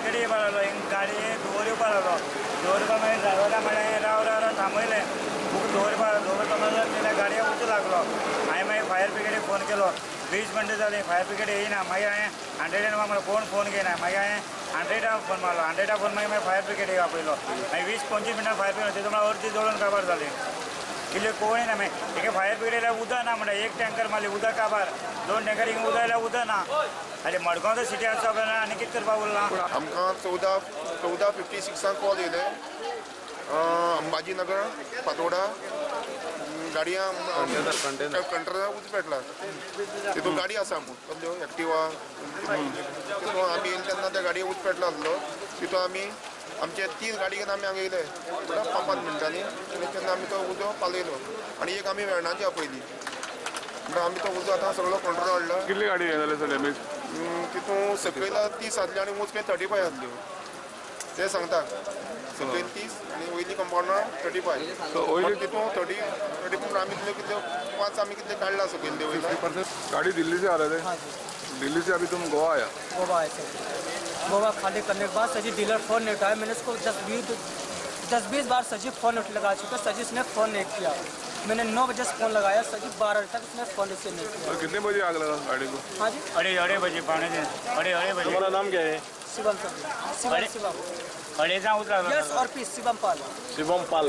ब्रिगेडी येवपा लागलो, गाडी धुंवर येवपा लागलो. धुंवर येवपा मागीर ड्रायव्हरा म्हणलें राव राव राव थांबयलें. धुंवर धुंवर थांबयलो तेन्ना गाडयेक उजो लागलो. हांवें मागीर फायर ब्रिगेडीक फोन केलो. 20 मिनटां जालीं फायर ब्रिगेड येयना. मागीर हांवें 101 मारलो, कोण फोन घेयना. मागीर हांवें 100 फोन मारलो. 100 फोन मागीर मागीर फायर ब्रिगेडीक आपयलो. मागीर 20-25 मिनटां फायर ब्रिगेड तितून अर्दी जळून काबार जाली. इल्ले कोण ना मागीर एके फायर ब्रिगेड उदक ना म्हणटा. एक टँकर मारली उदक काबार, 2 टँकर हिंगा उदक आयल्यार उदक ना. आनी मडगांव तर सिटी आसा आनी कितें करपाक उरलां. आमकां 14:56 कॉल येयले. अंबाजीनगर फातोडा गाडयां कंटेनर उजो पेटला. तितून गाडी आसा म्हूण कसल्यो एक्टिवा. तितून आमी येयले तेन्ना त्या गाडयेक उजो पेटला आसलो. तितून आमी आमचे 3 गाडी घेवन आमी हांगा येयले म्हणल्यार 5-5 मिनटांनी. आनी तेन्ना आमी तो उजो पालयलो आनी एक आमी वेर्णाची आपयली. म्हणटा आमी तो उजो आतां सगळो कंट्रोल हाडला. कितली गाडी हे जाले सर डॅमेज? तितून सकयल 30 आसल्यो आनी वयर 35 आसल्यो. ते सांगता सकयल 30 आनी वयली कंपाउंडर 35. वयली तितून 30 आमी कितले कितले 5 आमी कितले काडला सकयल ते वयले. गाड़ी दिल्ली से आ रहे थे? हाँ जी। दिल्ली से अभी तुम गोवा आया? गोवा आए सर। गोवा खाली करने के बाद सर जी डीलर फोन नहीं उठाया। मैंने उसको 10-20 बार सर जी फोन लगा चुका, सर जी उसने फ़ोन नहीं किया। मैंने 9 बजे से फ़ोन लगाया सर जी, 12 बजे तक उसने फ़ोन रिसीव नहीं किया। और कितने बजे आग लगा गाड़ी को? हाँ जी, 2:30 बजे, 2:45 बजे। तुम्हारा नाम क्या है? शिवम सर जी, शिवम शिवम 2:30 यस और पी शिवम पाल। शिवम पाल।